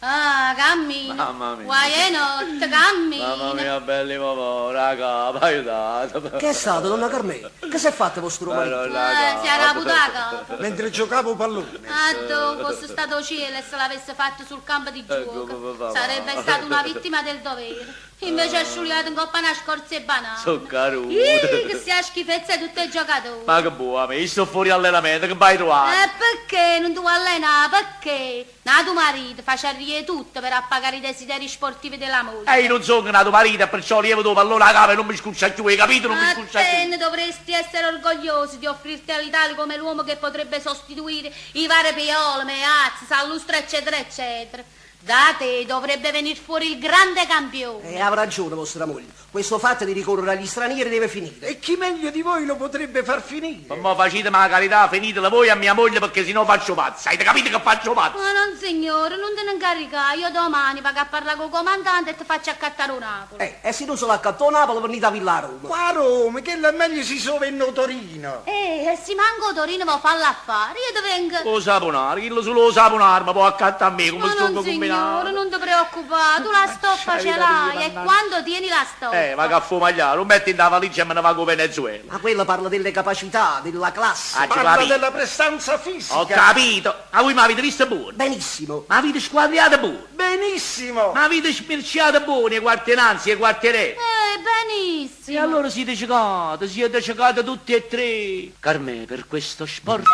Ah, cammina. Mamma mia. Guaje 'e notte, cammina. Mamma mia, belli papà, raga, aiutatemi. Che è stato, donna Carmè? Che s'è fatto vostro marito? Eh, si era avuto 'a capa. Mentre giocava 'o pallone. Addò fosse stato 'o cielo e se l'avesse fatto sul campo di Ecco, gioco, papà. sarebbe stata una vittima del dovere. Invece è sciuliato 'ncopp' a 'na scorza 'e banana. So caruto. Ih, che sia schifezza 'e tutte 'e giocatori. Ma che buo, io sto fuori allenamento, che vai trovando? E pecché nun te vuò allenà? Pecché? N'atu marito faciarria 'e tutto per appagare i desideri sportivi della moglie. E io nun songo n'atu marito e perciò lievate 'o pallone 'a capa e nun mi scuccia cchiù, 'e capito? Nun mi A scuccia cchiù. te ne dovresti essere orgoglioso di offrirti all'Italia come l'uomo che potrebbe sostituire i vari Pioli, Meazza, Sallustro eccetera eccetera. Da te dovrebbe venir fuori il grande campione. E ave ragione vostra moglie. Questo fatto di ricorrere agli stranieri deve finire. E chi meglio di voi lo potrebbe far finire? Ma mo facitemi 'a carità, finitela voi a mia moglie perché sennò faccio pazzo. Avete capito che faccio pazzo? Ma non signore, nun te ne incaricà, io domani vaco a parlà cu 'o comandante e te faccio accattare 'o Napoli. Eh, e si nun se l'accatta 'o Napoli, venite a Villa a Roma. Qua a Roma, chella è meglio si s' 'o venne 'o Torino. Eh, e si manco 'o Torino vo' fa l'affare, io te vengo. O sapunaro, chillo sulo 'o sapunaro me po' accattà a me, comme Ma stongo non signore, cumbinato. nun te preoccupà, tu la stoffa ce l'hai e quando tieni la stoffa. Eh, vaco a fumagliare, 'o metto 'int' 'a valigia e me ne vaco 'o Venezuela. Ma quello parla delle capacità, della classe. Aggio Parla capito. della prestanza fisica. Ho capito. Ma voi m'avite visto buono? Benissimo. M'avite squadriato buono? Benissimo! M'avite smirciato buono 'e quartenanzi e 'e quartierè? Eh, benissimo. E allora siete cecate, siete cecate tutti e tre. Carmè, per questo sport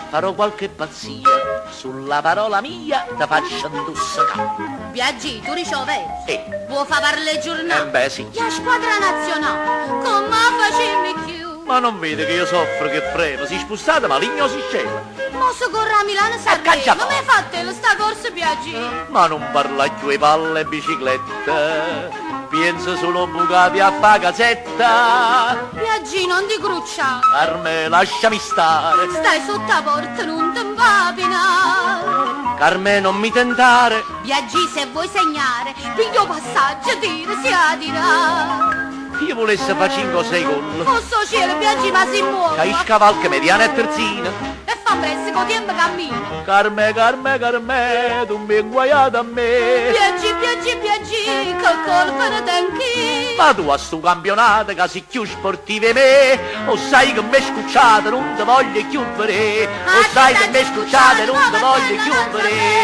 farò qualche pazzia, sulla parola mia te faccio 'ntussecà. Biagì, tu dici 'o vero? Sì. Vuò fa parlà 'e giurnale? Eh beh, sì. E 'a squadra nazionale, comme 'a facimme cchiù? Ma non vede che io soffro, che fremo, si spustate maligno o si scema? Mo se corre a Milano E Sanremo, c'aggia ma m'hê fa? fatta sta corsa Biagì? Ma nun parlà cchiù 'e palle e biciclette, piensa solo 'o Bugatti a fa cazetta. Biagì, non ti cruccià. Carmè, lasciami stare. Stai sotto 'a porta, nun te 'mpapinà. Carmè, non mi tentare. Biagì, se vuoi segnare, piglia 'o passaggio, tira, si 'a tirà. Io vulesse fa cinche o sei gol. Fosse 'o cielo, Biagì, ma si muove. Ca i' scavalco mediana e terzina. E fa ampressa, che 'o tiempo cammina. Carmè, Carmè, Carmè, tu m'hê 'nguaiato a me. Biagì, Biagì, Biagì, che colpa ne tengh'i? Ma tu a stu campionato ca si cchiù sportivo 'e me, 'o ssaje che m'hê scucciato, nun te voglio cchiù vedè. 'O ssaje che m'hê scucciato e nun te voglio cchiù vedè.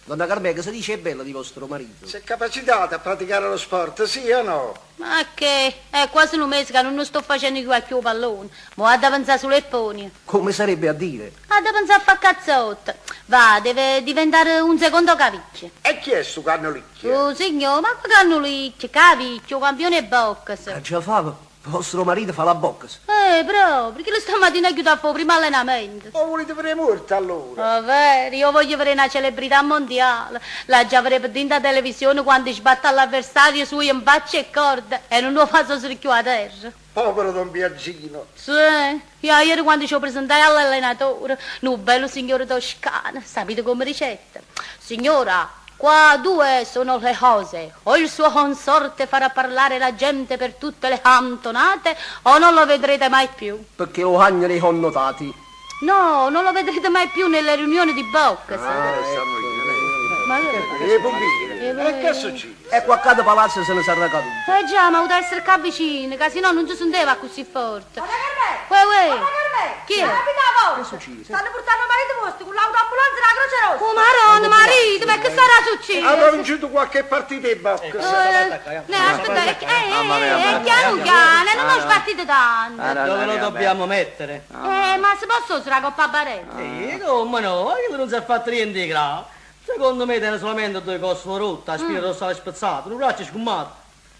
Donna Carmè, che se dice 'e bello di vostro marito? S'è capacitata a praticare lo sport, sì o no? Ma che? È quasi nu mese ca nun 'o sto facenno jucà cchiù 'o pallone. Mo ha da penzà sulo 'e pponie. Come sarebbe a dire? Ha da penzà a fà cazzotte. Va, deve diventare un secondo Cavicchio. E chi è stu cannolicchio? Oh, signò, ma che cannolicchio? Cavicchio, 'o campione 'e boxe. Ch'aggia fa? Vostro marito fa la boxe? Eh, proprio, chillo stammatina è ghiuto a fà 'o primmo allenamento. O vulite vedé muorto allora? Overo, io 'o voglio vedé na celebrità mondiale. L'aggia vedé pe dint' 'a televisione quando sbatte all'avversario suojo 'nfaccia 'e corde e nun 'o fa sosere cchiù 'a terra. Povero don Biagino! Sì, io ajere quando ce 'o presentai all'allenatore, nu bello signore toscano, sapite comme dicette? Signora, qua due sono le cose, o il suo consorte farà parlare la gente per tutte le cantonate o non lo vedrete mai più. Pecché 'o cagnano 'e connotati. No, non lo vedrete mai più nelle riunioni di boxe. Ah, ecco. E pompieri, e che è succieso? E quacch'ato palazzo se ne sarrà caduto. Eh già, ma avuta essere ccà vicino, ca si no nun se senteva accussì forte. Donna Carmè! Uè, uè! Donna Carmè! Chi è? Arapite 'a porta! Che è succieso? Stanno purtanno 'o marito vuosto cu ll'autoambulanza d' 'a Croce Rossa! Oh Maronna, marito, ma che sarà succieso? Avrà vinciuto qualche partita 'e boxe. Eh, aspetta, eh, eh, eh, chianu chiano, nun 'o sbattite tanto. Dove lo dobbiamo mettere? Eh, ma se po' sosere 'a coppa 'a barella? Eh, come no? Chillo nun s'è fatto niente 'e grave. Secondo me tene solamente doje costole rotte, 'a spina dorsale spezzata, nu braccio sgummato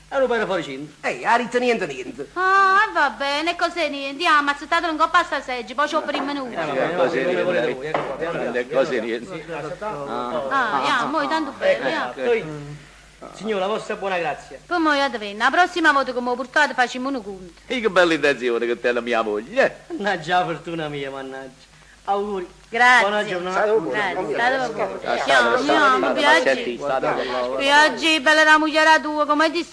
e nu pede fore cinto. Ehi, ha ritto niente niente. Ah, e va bene, è cosa 'e niente, jammo, assettatelo 'ncoppa a sta seggia, poi ce 'o vedimmo nuje. È cosa 'e niente, è cosa 'e niente. Ah, jammo, oi, tanto bello, jammo. Signora, la vostra buona grazia. Pe' mo jatevenne, 'a prossima vota che m' 'o purtate facimmo nu cunto. E che bella intenzione che tene mia moglie. Mannaggia 'a fortuna mia, mannaggia. Auguri. Grazie. Buona giornata. Grazie, state buono. Andiamo, Biagi. Biagi, bella la moglie tua, come ti Una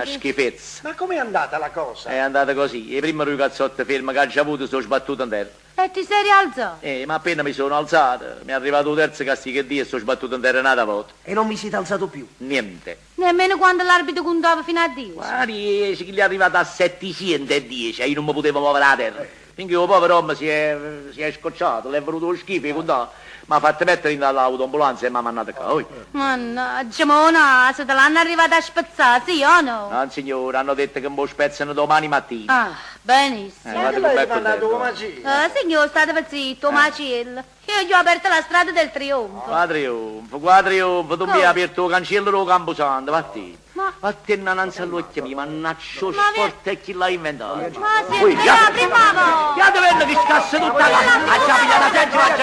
senti? schifezza. Ma com'è andata la cosa? È andata così. I primi due cazzotti fermi che ho già avuto sono sbattuto in terra. E ti sei rialzato? Eh, ma appena mi sono alzato, mi è arrivato un terzo castigo e Dio e sono sbattuto in terra un'altra volta. E non vi siete alzato più. Niente. Nemmeno quando l'arbitro contava fino a 10. Guardi, che gli è arrivato a 710 e io non mi potevo muovere la terra. Finché il povero uomo si è, si è scocciato, le è venuto lo schifo, e contava. Mi ha fatto mettere in l'autoambulanza e mi ha mandato qua. Oi. Mannaggia, mona, se te l'hanno arrivata a spezzare, sì o no? No, signore, hanno detto che mi spezzano domani mattina. Ah, benissimo. Eh, Ma guarda che l'hai com'è mandato contento. come sì? Ah, signor, state zitto, macello. Io gli ho aperto la strada del trionfo. Qua trionfo, qua trionfo, tu mi hai Cosa? aperto il cancello del Camposanto, vatti. Ma- Vattene innanzi all'occhio mio, mannaggia, Ma sport e chi l'ha inventato. Ma sì, Ui, è la prima volta. Chiate venne che scassa tutta la... Ah, già, piglia la seggiola,